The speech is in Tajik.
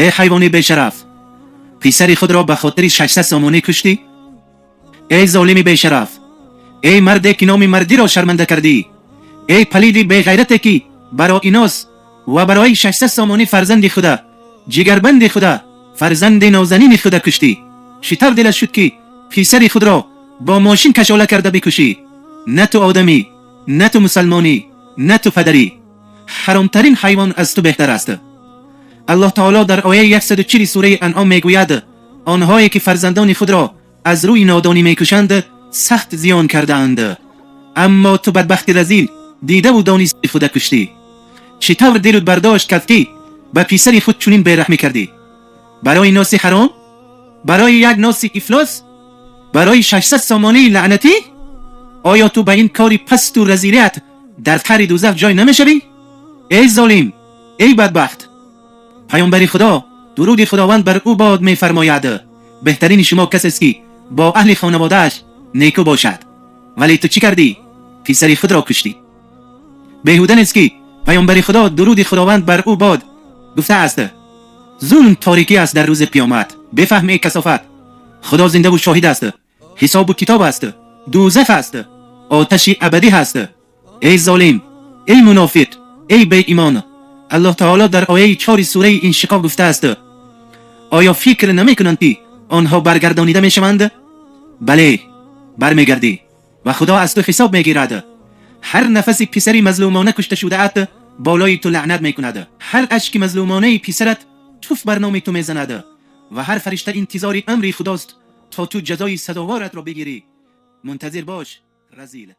Эй ҳайвони бешараф, писари худро ба хотири 600 сомонӣ куштӣ? Эй золими бешараф, эй марде ки номи мардиро шарманда кардӣ, эй палиди беғайрате ки барои нос ва барои 600 сомонӣ фарзанди худа, ҷигарбанди худа, фарзанди нозанини худа куштӣ. Чӣ тавр дилат шуд, ки писари худро бо мошин кашола карда бикушӣ? На ту одамӣ, на ту мусалмонӣ, на ту падарӣ. Ҳаромтарин ҳайвон аз ту беҳтар аст. Аллоҳ таоло дар ояи 140 сураи Анъом мегӯяд: онҳое ки фарзандони худро аз рӯи нодонӣ мекушанд, сахт зиён кардаанд. Аммо ту, бадбахти разил, дидаву донисти худа куштӣ. Чӣ тавр дилут бардошт кард, ки ба писари худ чунин бераҳмӣ кардӣ? Барои носи ҳаром, барои як носи ифлос, барои 600 сомонии лаънатӣ? Оё ту ба ин кори пасту разилият дар қаъри дӯзах ҷой намешавӣ? Эй золим, эй бадбахт! Паёмбари Худо, дуруди Худованд бар ӯ бод, мефармояд: беҳтарини шумо касест, ки бо аҳли хонаводааш некӯ бошад. Вале ту чӣ кардӣ? Писари худро куштӣ. Беҳуда нест, ки паёмбари Худо, дуруди Худованд бар ӯ бод, гуфтааст: зулм торикӣ аст дар рӯзи қиёмат. Бифаҳм, эй касофат, Худо зиндаву шоҳид аст, ҳисобу китоб аст, дӯзах аст, оташи абадӣ ҳаст. Эй золим, эй мунофиқ, эй беимон! Аллоҳ таоло дар ояи 4 сураи Иншиқоқ гуфтааст: оё фикр намекунанд, ки онҳо баргардонида мешаванд? Бале, бармегардӣ ва Худо аз ту ҳисоб мегирад. Ҳар нафаси писари мазлумона кушташудаат болои ту лаънат мекунад, ҳар ашки мазлумонаи писарат туф бар номи ту мезанад ва ҳар фаришта интизори амри Худост, то ту ҷазои сазоворатро бигирӣ. Мунтазир бош, разил.